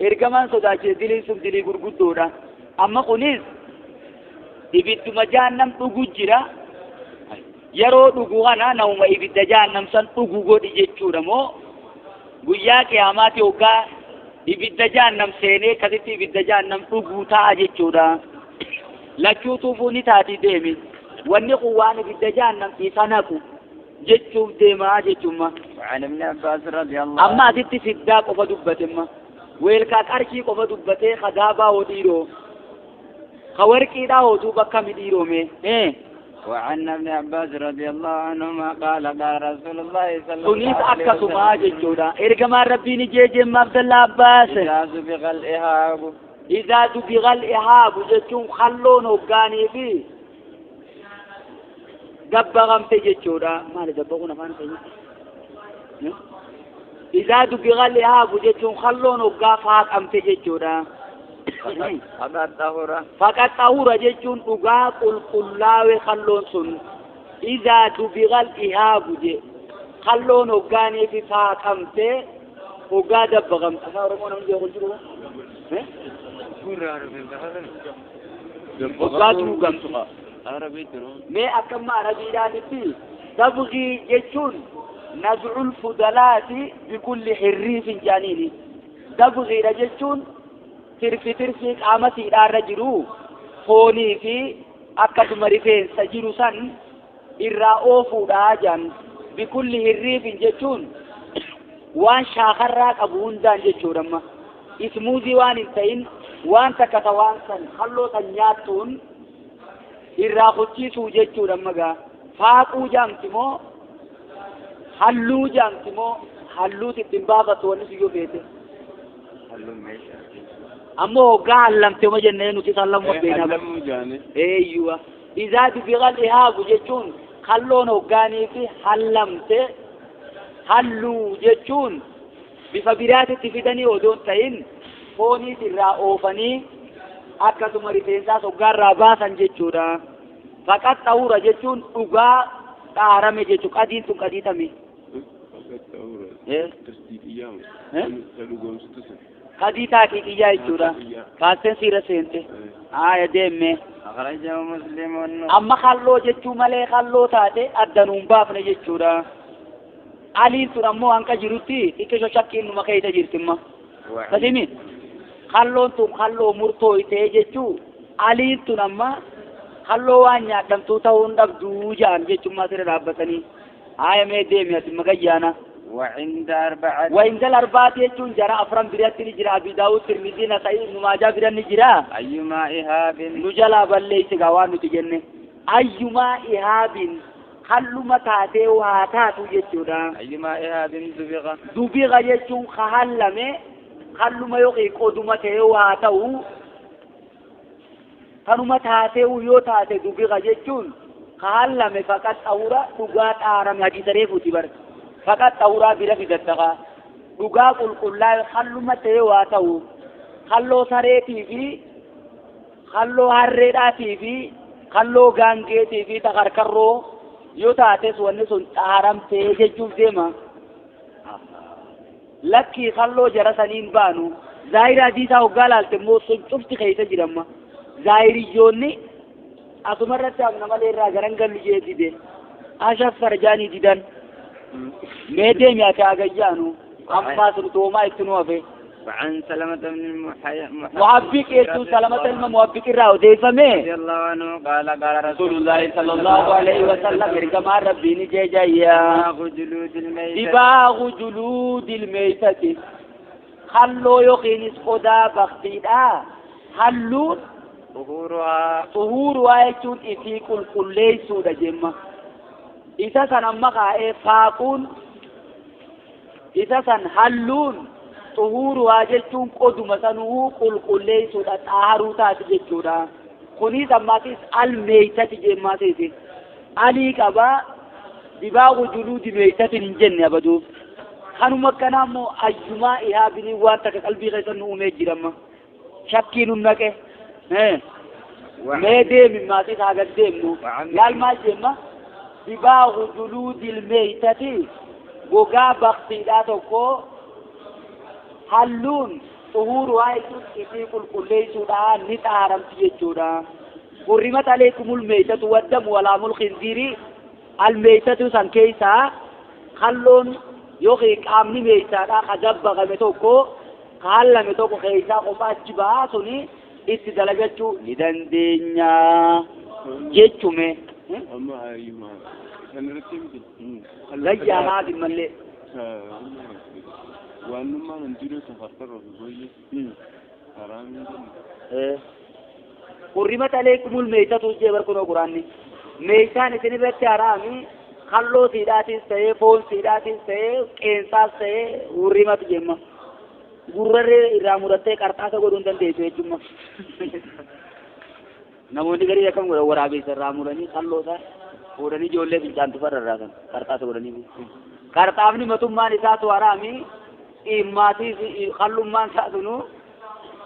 Ergamaan sodaachise diliin sun dilii gurguddoodha. Amma kunis ibidduma jahannam dhugu jira. Yeroo dhugu kana namuma ibidda jahannam san dhugu godhi jechuudha moo guyyaa qiyaamaati hoggaa ibidda jahannam seenee akkasitti ibidda jahannam dhuguu ta'a jechuudha. Lachuu tuufuu ni taati deemi. Wanni kun waan ibidda jahannam isa naqu jechuuf deemaa jechuudha. وعن ابن عباس رضي الله Amma asitti fiddaa qofa dubbatemma. Weelkaa qarshii qofa dubbatee kadaabaa hoo dhiiroo. Ka warqiidhaa hoo duuba akkami dhiiroome. وعن ابن عباس رضي الله عنهما قال قال رسول الله صلى Sunis الله عليه akkasumaa وسلم jechuudha. Ergamaan Rabbiin jeejemma Abdallaa Abbaas. إذا سبغ الإهاب Idaa dubigal ihaabu jechuun kalloon hoggaanii fi gabbaqamte jechuudha. Maali gabbaquun afaan keenya? Idaa dubigal ihaabu jechuun kalloon hoggaa faaqamte jechuudha. فقد طهر Faqad xahura jechuun dhugaa qulqullaawe kalloon sun. Idaa dubigal ihaabu je kalloon hoggaanii fi faaqamte hoggaa dabbaqamte. Afaan Oromoo namni beeku jiru? Hoggaa duugamtu. Mee akkamma arabiidhaanitti dabgii jechuun nazcul fudalaati bikulli hirriifin jaaniini. Dabgiidha jechuun tirfi tirfii qaama siidhaarra jiru foonii fi akkasuma rifeensa jiru san irraa oofuudha jaan. Bikulli hirriifin jechuun waan shaakarraa qabu hundaan jechuudha amma. Ismuuzii waan hin ta'in waan takka ta waan san halloo san nyaattuun irraa kuchisuu jechuudha amma gaa. Faaquu jaamti moo halluu jaamti moo halluuti ittiin baafatu wanni si yoo feete. Ammoo hoggaa hallamte uma jennee nuti sallamuma beena. Eeyyuwa. Izaa dubigal ihaabu jechuun kalloon hoggaanii fi hallamte halluu jechuun bifa biraatitti fidanii odoo hin ta'in fooniis irraa oofanii akkasuma rifeensaas hoggaarraa baasan jechuudha. Faqat xahura jechuun dhugaa xaarame jechuudha. Qadiin tun qadiitame. Qadii taakii qiyyaa jechuudha. Kaasten siira seente. Haaya deemme. أخرجه مسلم Amma kalloo jechuu malee kalloo taate addanuun baafne jechuudha. Aliin sun ammoo hanqa jirutti xiqqisho shakkiin numa keessa jirtimma. Kasimi kalloon tun kalloo murtooytee jechuu aliin tun amma kalloo waan nyaadhamtuu ta'uu hin dhabduu ja'an jechummaa sirra dhaabbatanii. Haaya mee deemi ati magayyaana. وعند أربعة وعند الأربعة jechuun jara afran biratti ni jira. Abi Daawud, Tirmizii, Nasaa'i, Ibnu Maajaa bira ni jira. أيما إهاب Nu jalaa balleessi gaa waan nuti jenne. Ayyumaa ihaabin halluma taatee waa taatu jechuudha. أيما إهاب دبغ Dubiga jechuun ka hallame halluma yookiin qoduma ta'ee waa ta'u kanuma taatee yoo taate dubiga jechuun ka hallame faqat xawura dhugaa xaarame hadiisa reefuuti bara. Faqat xawuraa bira fidattaqa. Dhugaa qulqullaa'e halluma ta'ee waa ta'u halloo sareetii fi halloo harreedhaatii fi halloo gaangeetii fi takarkarroo yoo taates wanni sun xaaramtee jechuuf deema. Lakkii halloo jara saniin baanu zaahira hadiisaa hoggaa laalte immoo sun cufti keessa jiramma. Zaahiriyyoonni asuma irratti amna malee irraa garan gallu jee dide. Ashaf farjaanii didan. Mee deemi ati hagayyaanu ammaa sun toomaa itti nu hafe. وعن سلمة بن المحبق Muhabbiq jechuun Salamata ilma Muhabbiq irraa odeeffame. رضي الله عنه قال قال رسول رسول الله صلى الله عليه وسلم ergamaan Rabbiin jeejayyaa. دباغ جلود الميتة Dibaagu juluudil meeytati. Halloo yookiinis qodaa baktiidha. Halluun ظهورها xuhuuruwaa jechuun isii qulqulleessuudha jemma. Isa san amma kaa'ee faaquun isa san halluun xuhuuruwaa jechuun qoduma sanuu qulqulleessuudha xaharuu taati jechuudha. Kunis ammaatis almeeytati jemmaasiiti. Alii qabaa dibaagu juluudi meeytatin hin jenne abaduuf. Kanuma akkanaa immoo ayyumaa ihaabinii waan takka qalbii keessa nu uumee jiramma. Shakkii nu naqe. Mee deemi maatii haa gad deemnu. Laal maal jemma? Dibaagu juluudil meeytati gogaa baktiidhaa tokko halluun Xuhuuruhaa jechuun isii qulqulleessuudha ni xaharamti jechuudha. Hurrimat alaykumul meeytatu waddamu walaamul khinziiri almeeytatu san keessaa kalloon yookiin qaamni meeytaadha ka dabbaqame tokko ka hallame tokko keessaa qofa achi bahaa suni itti dalagachuu ni dandeenya jechume. Amma hayyuma sanirratti miti. Gayyaa haati mallee. Waanummaan hundinuu safartarra fi booyyee haraam hin jennu. Hurrimat alaykumul meeytatu jee barkunoo quraanni. Meeytaan isin irratti haraami kalloo siidhaatis ta'ee foon siidhaatis ta'ee qeensaas ta'ee hurrimat jemma. Gurrarree irraa murattee qarxaasa godhuu hin dandeessu jechuudha. Namoonni garii akkam godhan waraabeessa irraa muranii kalloo isaa fuudhanii ijoollee fincaantu farra irraa kan qarxaasa godhanii. Qarxaafni matummaan isaatu haraami maatii kallummaan isaa sunuu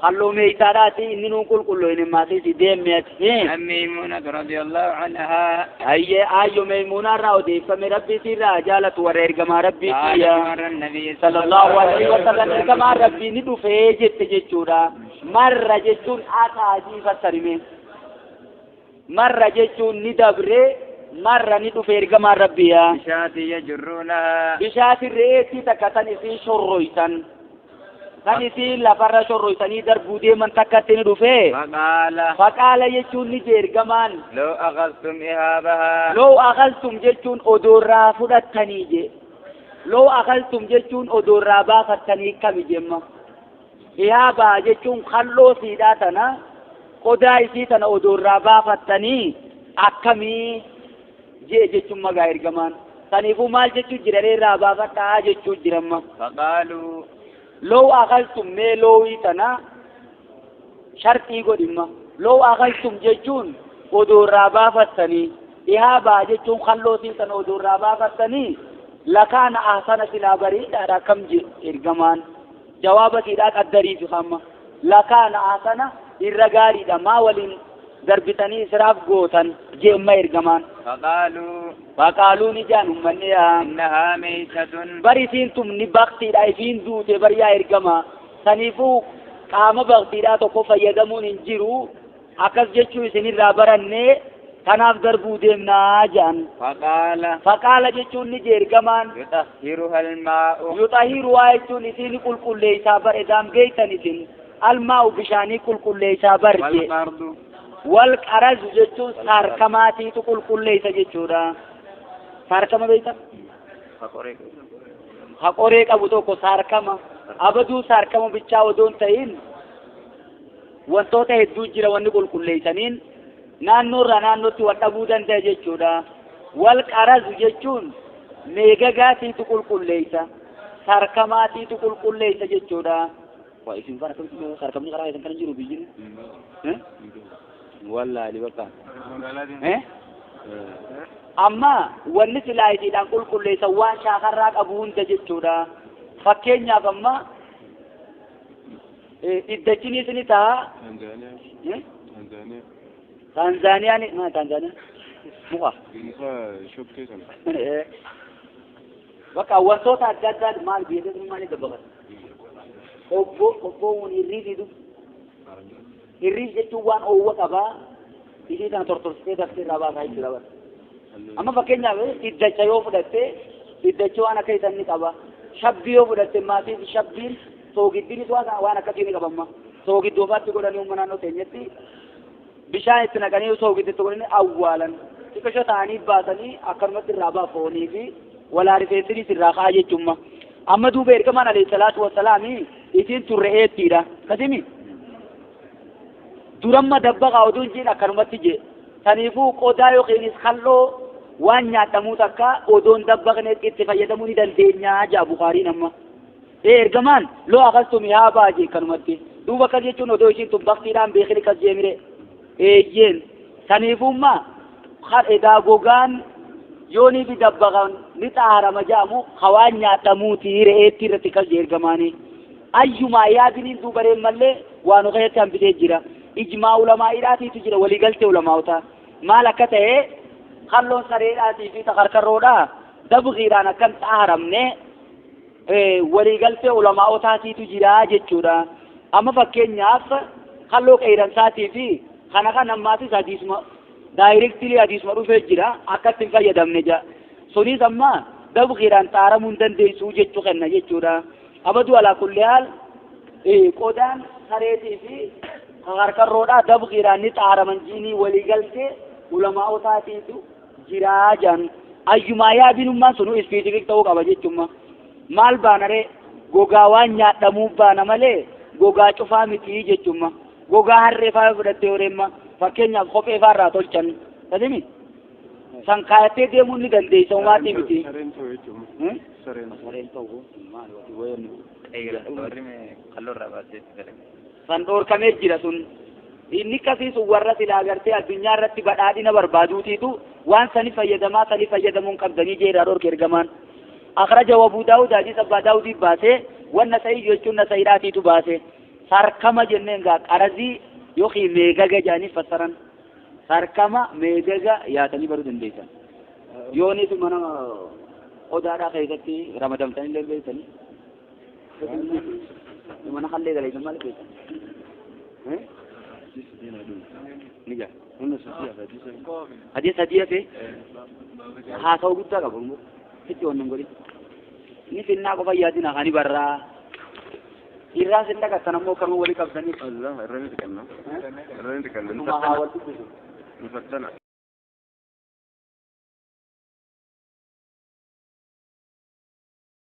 halluu meeytaadhaati inni nuun qulqulluu inni maatii deemme ati. عن ميمونة رضي الله عنها Hayyee ayyo meeymuunaa irraa odeeffame rabbii siirraa jaalatu warra ergamaa rabbii قال kiyya. مر النبي sallallahu alaihi wasallam ergamaan rabbii ni dhufee jette jechuudha. Marra jechuun ataajii fassarime. Marra jechuun ni dabre marra ni dhufe ergamaan rabbiya. بشاة يجرونها Bishaati re'eetti takka tan isii shorroysan. Tan isii lafarra shorroysanii darbuu deeman takkatti ni dhufe. فقال Faqaala jechuun ni jee ergamaan. لو أخذتم إهابها Loo akaltum jechuun odoorraa fudhattanii je. Loo akaltum jechuun odoorraa baafattanii kami jemma. Ihaabaa jechuun kalloo siidhaa tana qodaa isii tana odoorraa baafattanii akkamii jee jechuun magaa ergamaan. Saniifuu maal jechuu jira irraa baafadhaa jechuu jiramma. فقالوا Loo akaltum mee loowii tana sharxii godhimma. Loo akaltum jechuun odoorraa baafattanii ihaabaa jechuun kalloo isii tana odoorraa baafattanii lakaana ahsana silaa bareedaadha akkam je ergamaan. Jawaaba siidhaa qaddariifi hamma. Lakaana ahsana irra gaariidha maa waliin darbitanii israaf gootan jeemma ergamaan. فقالوا Faqaaluu ni jaan ummanni yaa. إنها ميتة Bari isiin tumni baktiidha isiin duute bari yaa ergama. Saniifuu qaama baktiidhaa tokko fayyadamuun hin jiru. Akkas jechuu isinirraa barannee kanaaf darbuu deemnaa jaan. فقال Faqaala jechuun ni jee ergamaan. يطهرها الماء Yuxahiruhaa jechuun isiin qulqulleessaa bar edaan beeytan isin. Almaa'u bishaanii qulqulleessaa bar jee. والقرض Wal qarazu jechuun saarkamaatiitu qulqulleessa jechuudha. Saarkama beeyta? Haqoree qabu tokko saarkama. Abaduu saarkama bichaa odoo hin ta'in wantoota hedduu jira wanni qulqulleessaniin naannoorraa naannootti wal dhabuu danda'a jechuudha. Wal qarazu jechuun meegagaatiitu qulqulleessa. Saarkamaatiitu qulqulleessa jechuudha. Waa isin fara akkamitti saarkamni karaa keessan kan jiru biyyi? Wallaahi bakka. Amma wanni silaa isiidhaan qulqulleessa waan shaakarraa qabu hunda jechuudha. Fakkeenyaaf amma iddachinis ni ta'a. Tanzaaniyaa. Tanzaaniyaa. Tanzaaniyaan maa Tanzaaniyaa? Muka. Muka shokkee sana. Bakka wantoota adda addaa maal biyya keessatti maal dabbaqan? Obbo obboon hirriifiitu. Hirriif jechuun waan oowwa qabaa. Isii kana tortorsitee daftee irraa baasaa jechuudha bara. Amma fakkeenyaaf iddacha yoo fudhatte iddachi waan akka isan ni qaba. Shabbii yoo fudhatte maatiin shabbiin soogiddiinis waan akkasii ni qabamma. Soogiddoo faatti godhanii uumma naannoo teenyetti bishaan itti naqanii soogidditti godhanii awwaalan. Xiqqisho ta'anii baasanii akkanumatti irraa baa foonii fi walaa rifeensinis irraa ka'a jechuudha. Amma duuba ergamaan alayhi salaatu wassalaami isiin turre eettiidha. Kasimi duramma dabbaqaa oduun jiin akkanumatti jee. Saniifuu qodaa yookiinis kalloo waan nyaadhamuu takka odoon dabbaqne itti fayyadamuu ni dandeenya jaa Bukaariin amma. Ergamaan loo akastum yaa baa jee akkanumatti. Duuba akkas jechuun odoo ishiin tun baktiidhaan beekni kas jeemire. Eeyyeen saniifummaa edaa gogaan yoonii fi dabbaqan ni xaarama jaamu hawaan nyaadhamuuti re'eetti irratti kas jee ergamaanii. Ayyumaa yaadiniin duubareen mallee waan keessatti hambisee jira. Ijmaa ulamaa'iidhaatiitu jira waliigaltee ulamaa'otaa. Maal akka ta'e kalloon sareedhaatii fi takarkarroodhaa dabqiidhaan akkan xaaramne waliigaltee ulamaa'otaatiitu jira jechuudha. Amma fakkeenyaaf halluu qeeransaatii fi kana kan ammaatis hadiisuma daayirektilii hadiisuma dhufee jira akkatti hin fayyadamne jira. Sunis amma dabqiidhaan xaaramuu hin dandeessuu jechuu kenna jechuudha. Abaduu alaa kulli haal qodaan sareetii fi harkarroodhaa dabqiidhaan ni xaaraman jiinii waliigaltee ulamaa'otaatiitu jiraa jedhan. Ayyumaa yaabinummaan sunu ispiisifik ta'uu qaba jechuudha. Maal baanaree gogaa waan nyaadhamuu baana malee gogaa cufaa miti jechuudha. Gogaa harree faa fudhattee horeemma fakkeenyaaf kophee faa irraa tolchan. Tasimi san kaayattee deemuu ni dandeessa umaatii miti. Sareen ta'u jechuudha. Sareen. Sareen ta'u maal wayoonni. Qalloo irraa baasee itti dalaga. San dhoorkamee jira sun. Inni akkasii sun warra silaa gartee addunyaa irratti badhaadhina barbaaduutiitu waan sani fayyadamaa sani fayyadamuun qabdanii jeeraa dhoorke ergamaan. Akhraja Abu Daawud hadiis Abbaa Daawudii baasee wanna sa'ii jechuun na sa'iidhaatiitu baase. Sarkama jenneen gaa qarazii yookiin meegaga jedhanii fassaran. Sarkama meegaga yaatanii baruu dandeessan. Yoonis mana odaadhaa keessatti ramadamtanii illee beektanii. Mana hallee dalagan maal beektan? Ni jira. Hadiis sadii hafe haasawaa guddaa qabu immoo sitti wannan godhi. Inni finnaa qofa yaadina kan barraa. Irraa sin dhaqattan ammoo kanuma walii qabdanii. Allah irra ni dhiqanna. Irra ni dhiqanna. Dhuma haa wal dubbisu. Ni fattana.